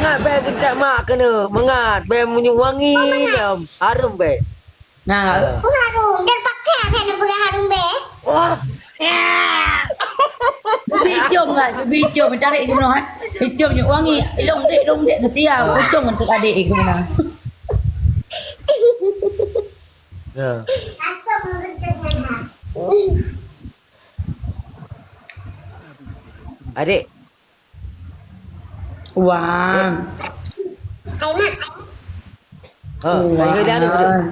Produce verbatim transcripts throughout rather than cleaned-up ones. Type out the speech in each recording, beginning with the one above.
Bèk geutak mak keuneuk, mangat, bèk minyeuk wangi lom, harôm bèk. Nah, oh, harôm, dan paksa saya nak peugah harôm bèk. Wah. Cubi cium lah, cubi cium, tarik je meunoe, eh. Cium je wangi, ilong dek, ilong dek, setia, untông untuk adik itu meunoe. Ya. Adik. Wan. Hai, Mak. Ha, Wan. Hai, hai, hai.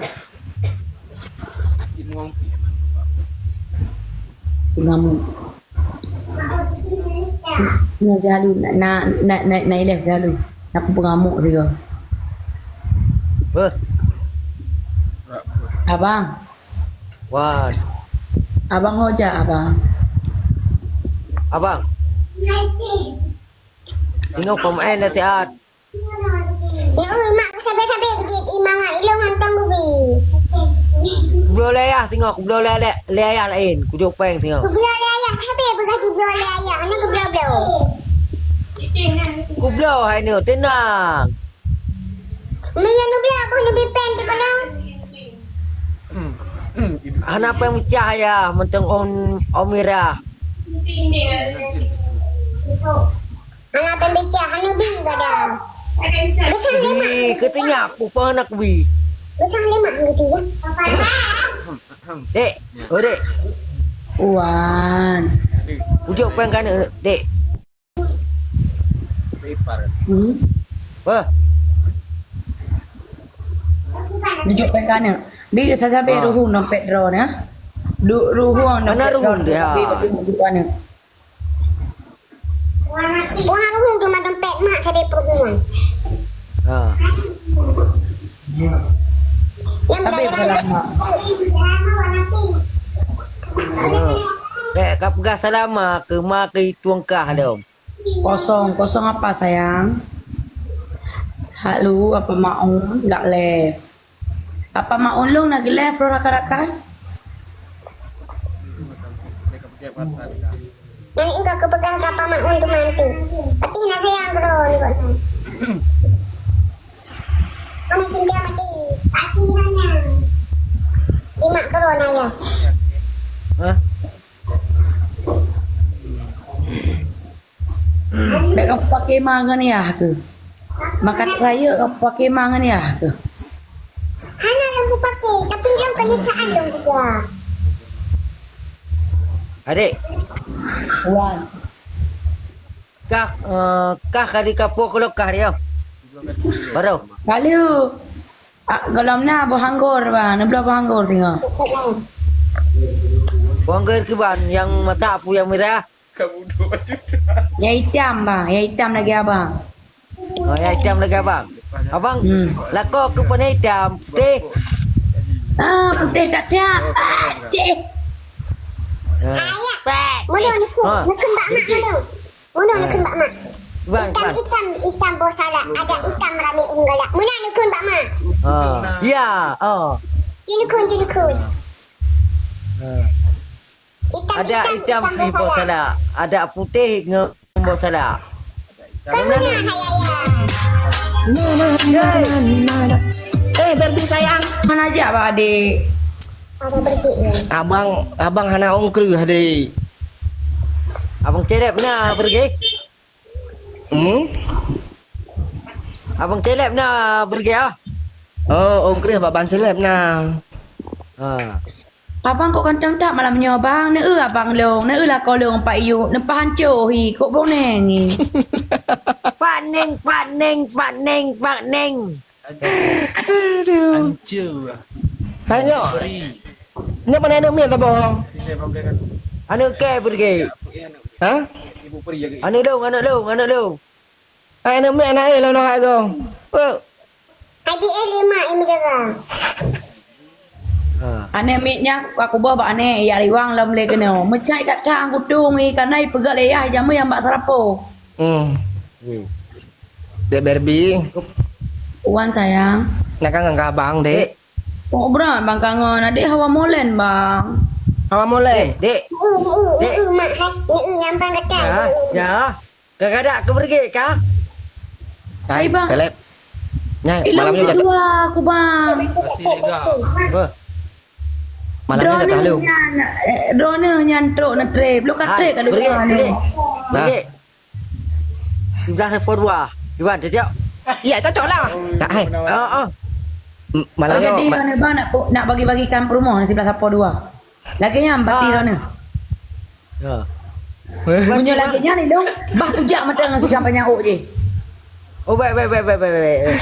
Ngamuk. Na selalu, na, na, na, na, na ilèe selalu. Na kupeungamuk sigoe. Beuh. Abang. Wan. Abang ho jak, Abang. Abang. Singoh peumaén nasihat. Nyoe mak sabe-sabe jeuet imangat ilong hantom gubi. Kubloe lé ayah singoh, kubloe lé, lé, lé ayah laén, kujok péng singoh. Kubloe lé ayah sabe beugah jibloe lé ayah, hana kubloe-bloe. Kubloe hai nyoe, teunang. Meunyoe neubloe boh neubi péng di keunoe. Hana péng meucah ayah, mantong om, om mirah. Hana péng meucah, hana bi gada. Geusah lé mak. Bi, keu teunyak, upah hana kubi. Geusah lé mak, hana bi, ya. Dek, oh, Dek. Wan. Ujok péng keuneuk, Dek. Hmm. Wah. Ujok péng keuneuk. Bi sabe-sabe ruhueng dompet droeneuh. Du-, ruhueng dompet droeneuh. Hana ruhueng dia. Bi ujok keuneuk. Wah, ruhueng tu mah dompet mak sabe peuruhueng. Ha. Nyang sabe jalan salam, Mak. Bèk ka peugah salam, ma keu, ma keu itueng kah lom. Kosong, kosong apa, sayang? Hak lu, apa maun, gak lé. Apa maun lôn na geuleh pro rakan-rakan? Nyan engkau keupeugah gapa maun teuma tu. Pati na sayang keudroe nibak nyan. Mana cinta mati. Pati na nyan. Imak keudroe na ya. Hah? Bèk ka peupaké ma ngon yah keuh. Makat rayeuk ka peupaké ma ngon yah keuh. Hana lôn peupaké, tapi lôn keuneuk kaan lôn peugah. Adek. Wan. Kah, eh, kah ka di kapoe keu lokah dia. Baru. Lalu, ah, gohlom na boh anggor, bang. Neubloe boh anggor singoh. Boh anggor kiban nyang masak peue nyang mirah. Nyang itam, bang. Nyang itam lagèe abang. Oh, nyang itam lagèe abang. Abang, hmm, lakoe keuh peue nyang itam, putéh. Ah, putéh that-that. Ah, putéh. Ah. Ayah, meunoe neukheun, ah, neukheun bak mak meunoe. Meunoe neukheun bak mak. Iban, itam, iban. Itam, itam boh salak, ada itam ramé ureueng galak. Meunoe neukheun bak mak. Ah, ya, oh. Ci neukheun, ci neukheun. Ah. Itam, ada itam, itam, itam boh salak. Ada putéh ngon boh salak. Kamu ni, hai ayah. Hey. Eh, Barbie sayang. Mana aja, Abang Adik? Ada pergi, ya. Abang, abang hana ongkreuh, Adik. Abang cerep na pergi. Hmm? Abang celeb na beureugi ah? Oh, ongkreuh bak ban celeb na. Ha. Abang kok ganteng that malam nyoe, Bang? Neu-eu abang lôn, neu-eu lakoe lôn Pak Yuk, neupah hanco hi, kok boneng hi. Pak Neng, Pak Neng, Pak Neng, Pak Neng. Aduh. Hancur. Hai, nyoe. Nyoe pane aneuk miet saboh? Aneuk kèe peue lagèe? Ha? Aneuk lôn, aneuk lôn, aneuk lôn. Hai, aneuk miet, aneuk eh, lôn hai goe. Peue? Abi eh lima eh menjaga. Ha. Aneuk miet nyan, aku boh bak aneuk, ya riwang lom lé keunoe. Meucai that-that kutung, i kanai peugah lé yah jamé nyang bak serapo. Hmm. Hmm. Dek Barbie. Wan sayang. Nak kangen keu abang, Dek? Dek. Oh, brat bang kangen. Adik hawa molen, bang. Hawa molen? Dek. Ni, ni, ni, mak, hai. Ni, nyambang kata. Ya, ya. Kagak ada keubeureugi kah? Hai, hai, Bang. Telep. Nyai, ilong malam ni jatuh. Dua aku, Bang. Masih lega. Apa? Malam ni jatuh lu. Droeneuh nyan, eh, droeneuh nyan trok neutrep. Lu ka trep ka lu. Pergi, pergi. Nah. Pergi. Sebelah nombor dua. Iwan, cocok? Iya, cocok lah. Tak, hai. Oh, oh. M-, malam ni, jadi ma- mana, Bang, nak, nak bagi-bagikan perumoh di sebelah sapo dua. Lagèe nyan, bati droeneuh. Ya. Meunyoe lagèe nyan, ilong, bah kujak mata ngon si sampanya ôk jih. Oh, baik, baik, baik.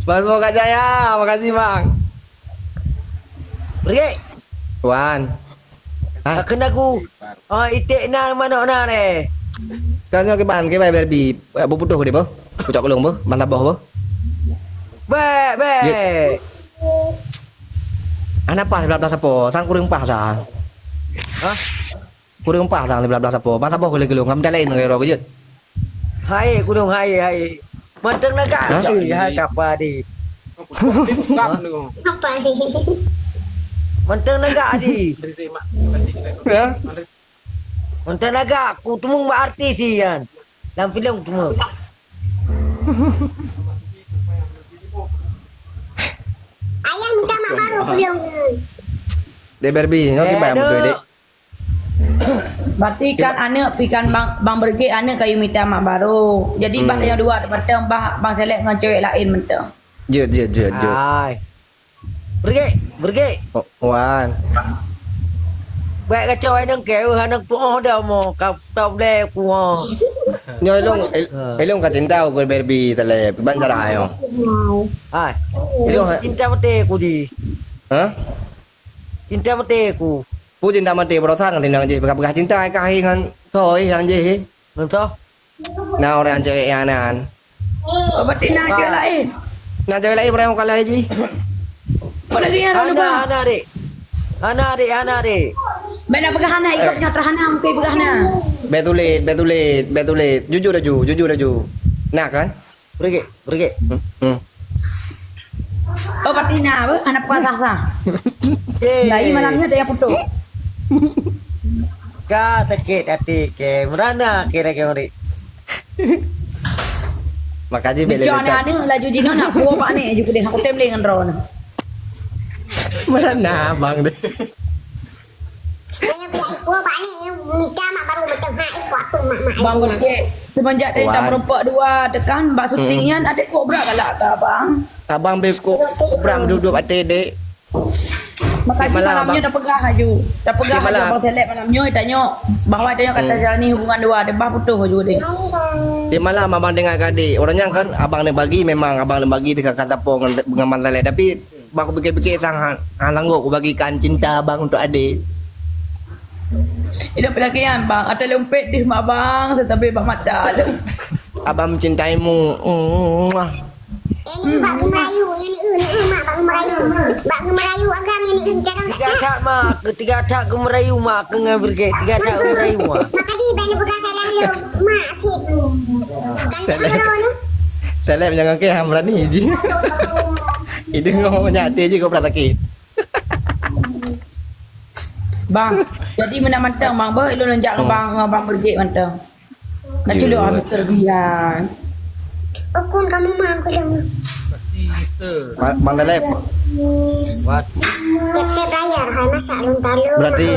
Bang, semoga jaya. Makasih, Bang. Pergi. Wan. Ha? Kena aku. Oh, iték na, manok na lé. Kan nyoe kiban, kiban Barbie. Eh, beuputoh deh, boh. Pucok kelong, boh. Mantap, boh, boh. Bèk, bèk. Hana paih sebelah-belah sapo. Sang kureueng paih sang. Hah? Kureueng paih sang sebelah-belah sapo. Mantap, boh, kelong-kelong. Ngam laén ngon roh keujeuet. Hai, gunong, hai, hai. Mantong lagak. Hah? Eh, hai, kapa di? Apa ni? Mantong lagak di. Ya? Mantong lagak, ku teumong bak artis ian. Dalam filem ku teumong. Ayah minta mak baru belum? Dek Barbie, nyoe kiban beutôi, Dek. Berarti kan aneuk pi kan Bang, Bang Bergek aneuk kayu mita mak baru. Jadi bah tanyoe dua mantong bah Bang Selek ngon cewek laén mantong. Jeuet, jeuet, jeuet, jeuet. Ai. Bergek, Bergek. Oh, wan. Baik kacau ai nang ke, uh, aneuk tuoh dah mo, ka stop lé ku, ha. Nyoe ilong, il-, ilong ka cinta ku Barbie talep, ban cara ayo. Ai. Ilong cinta mati ku di. Hah? Cinta mati ku. Pu cinta mati beurosang tinang jih peugah-peugah cinta ai kah ngon soe nyang jih. Ngon soe? Na ureueng cewek nyang nan. Oh, berarti na cewek laén. Na cewek laén barang kalai jih. Apa lagi yang lalu, Bang? Hana, hana, Dek. Hana, Dek, hana, Dek. Bela peugah hana, ikut nyoe terhana, mungkin peugah hana. Betulit, betulit, betulit. Jujur laju, jujur laju. Nah kan? Berigek, berigek. Hmm, hmm. Oh, berarti na apa? Anak puasa sah. Yeay. Nah, ini malamnya ada yang putus. Ka sakét até kèe, meurana kira-kira murit. Makajih bèk lé. Aneh-aneh laju jinoe nak puwoe bak ni, ju keudeh aku tem lé ngon droeneuh. Meurana abang deh. Nyoe biak ipo bak ni, mita mak baru beutong ha iko aku mak-mak. Bang Bergek, semenjak dari tahun empat dua tekan bak syuting nyan, até kobra galak ke abang? Abang bèk kobra dudup até dek. Makajih malam nyoe tapeugah laju. Tapeugah laju Abang Selek malam nyoe, tanyoe bahwa tanyoe ka tajalani hubungan dua, debah putoh laju deh. Di malam abang dengar gadek. Orang nyan kan abang ni bagi, memang abang ni bagi dekat kata po ngan, ngan Abang Selek. Tapi bang aku pikir-pikir sang han, han sanggup aku bagikan cinta abang untuk adik. Hidup lagi kan bang, atau lempet deh mak bang, tetapi bak mata tu. Abang mencintaimu. Mwah. Ini bak geumerayu, ini, ini, ini mak bak geumerayu. Bak geumerayu agam ini, ini cara tak. Tiga tak mak, tiga tak geumerayu mak, ke ngai berge, tiga tak geumerayu mak. Maka di bani pegang salah lu, mak sih. Kan tak ada lu. Seleb jangan ke ham berani ji. Ideng ngomong nyak até ji kau pernah sakit. Bang, jadi meunan mantong bang, beuh ilôn lonjak ngon bang, ngon bang Bergek mantong. Kacilok habis terbian. Ukun kamu mah aku dah. Pasti mister. Bang Daleb. What? Tiap-tiap layar hai masak lun talu. Berarti,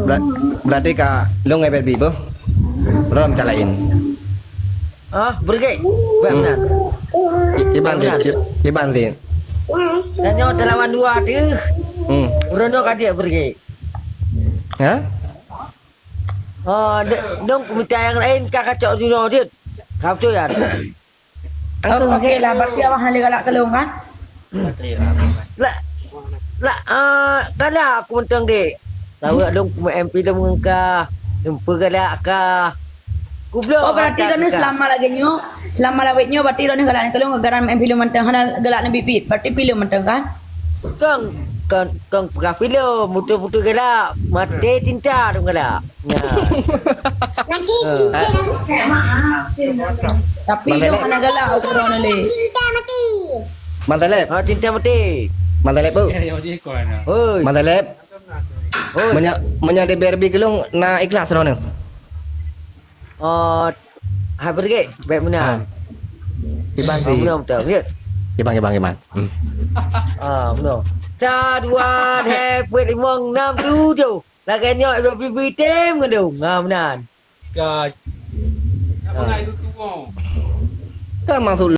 ber-, berarti ka long ngai Barbie boh. Rom ka lain. Ah, Bergek. Buat benar. Iban ti, iban ti. Dan nyoe talawan dua tu. Hmm. Urono ka dia Bergek. Ha? Oh, dong kumita yang lain ka kacok dunia dia. Kau tu ya. Oh, okey lah, berarti awak hana galak kelong kan? Lah, lah, ah, galak aku mentang dek. Tahu dong ku M P dong ka, jumpa galak ka. Goblok. Oh, berarti dah selama lagi nyoe, selama lawet nyoe berarti dah galak kelong garam M P dong mentang hana galak nabi pit. Berarti pilih mentang kan? Kang, kang, kang peugah filem, beutôi-beutôi galak. Maté cinta dong galak. Ya. Maté cinta. Tapi dong hana galak ukurang lé. Cinta mati. Mantaleb. Ha, cinta mati. Mantaleb, bu. Hoi. Mantaleb. Hoi. Menya, menya di B R B kelong na ikhlas roh ni. Oh, ha, bergek, baik benar. Ha. Iban sih. Meunoe beutôi, ya? Iban, iban, iban. Hmm. Ah, meunoe. Sa, dua, lhèe, peuet, limong, nam, tujoh. Lagèe nyoe, iban pipi tem ngadong. Ah, meunan. Ka. Apa ngai itu tuwo? Kan maksud